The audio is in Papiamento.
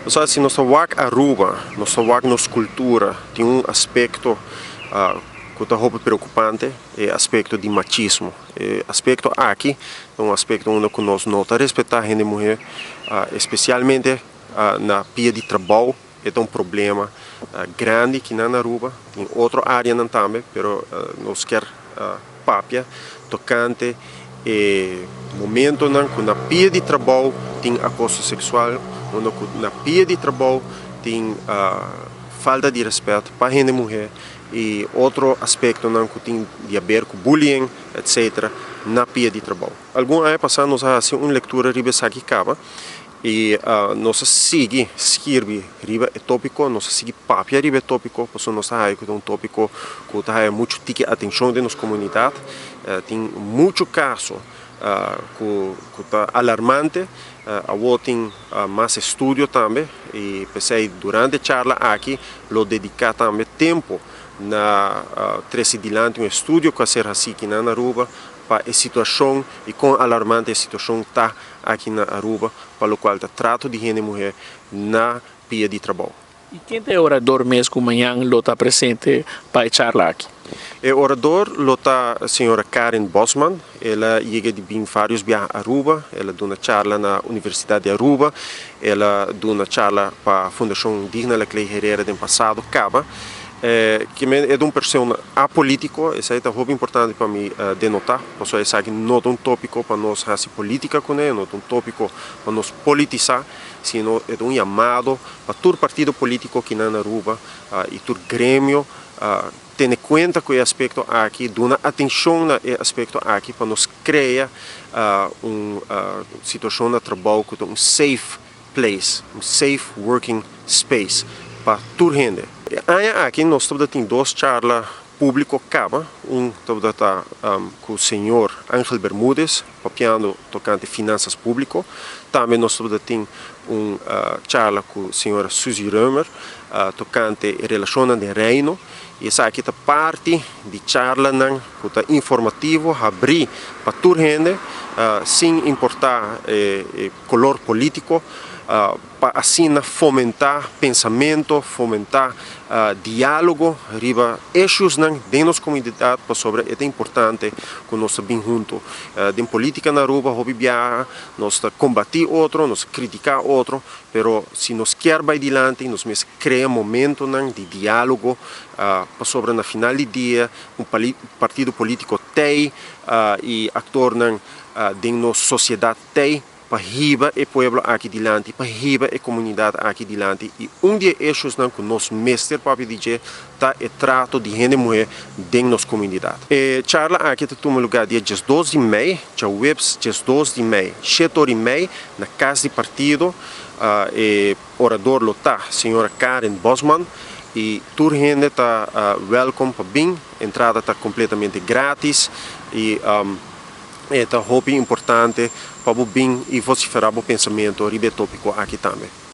Osea, si nos ta wak Aruba, nos ta wak nos cultura, tin un aspecto cu ta hopi preocupante, e aspecto di machismo. E aspecto aki ta un aspecto unda cu nos no ta respeta hende muher, especialmente na pia di trabou, e ta un problema grandi aki na Aruba. Tin otro areanan tambe, pero nos kier papia tocante e momentonan cu na pia di trabou tin acoso sexual, unda cu na pia di trabou tin falta di respet pa hende muher y otro aspectonan cu tin di haber cu bullying, etc. Na pia di trabou. Algun aña pasa nos a haci un lectura riba esaki caba y nos a sigui skirbi riba e topico, nos a sigui papia riba e topico, pasobra nos ta haya cu ta un topico cu ta haya mucho tiki atencion den nos comunidad. Tin mucho caso cu ta alarmante. Awor tin mas estudio tambe y p'esey durante e charla aki lo dedica tambe tempo na trece dilanti un estudio cu a ser haci aki na Aruba pa e situacion y con alarmante e situacion ta aki na Aruba pa locual ta trato di hende muher na pia di trabou. Y ken ta e orador mes cu mañan lo ta presente pa e charla aki? E orador lo ta señora Karin Bosman. El a yega di bin varios biaha Aruba. El a duna charla na Universidad di Aruba. El a duna charla pa Fundacion Digna Laclay Herrera den pasado caba. E ta un persona apolitico, esey ta hopi importante pa mi denota, pasobra esaki no ta un topico pa nos haci politica cune, no ta un topico pa nos politisa, sino e ta un yamado pa tur partido politico aki na Aruba y tur gremio tene cuenta cu e aspecto aki, duna atencion na e aspecto aki pa nos crea un situacion na trabou cu ta un safe place, un safe working space pa tur hende. Aña aki nos tin dos charla publico caba, un ta cu señor Angel Bermudez, papiando tocante finanzas publico. Tambe nos tin un charla cu señora Suzy Römer, tocante relacion di Reino. Y esaki ta parti di charla cu ta informativo, habri pa tur hende, sin importa color politico, pa asina fomenta pensamento, fomenta dialogo riba issues nan den nos comunidad, pasobra ta importante cu nos bin hunto. Den politica na Aruba, hopi biaha, nos ta combati otro, nos critica otro, pero si nos kier bay dilanti, nos mester crea momento nan di dialogo, pasobra na final di dia, un partido politico tey y actor nan den nos sociedad tey pa hiba e pueblo aki dilanti, pa hiba e comunidad aki dilanti. Y un di e issues nan cu nos mester papia di dje ta e trato di hende muher den nos comunidad. E charla aki ta tuma lugar dia 12 di mei, diahuebs 12 di mei, 7:30, na Cas di Partido. E orador lo ta señora Karin Bosman y tur hende ta welcome pa bin, entrada ta completamente gratis y ta hopi importante pa bo bin y vocifera bo pensamento riba e topico aki tambe.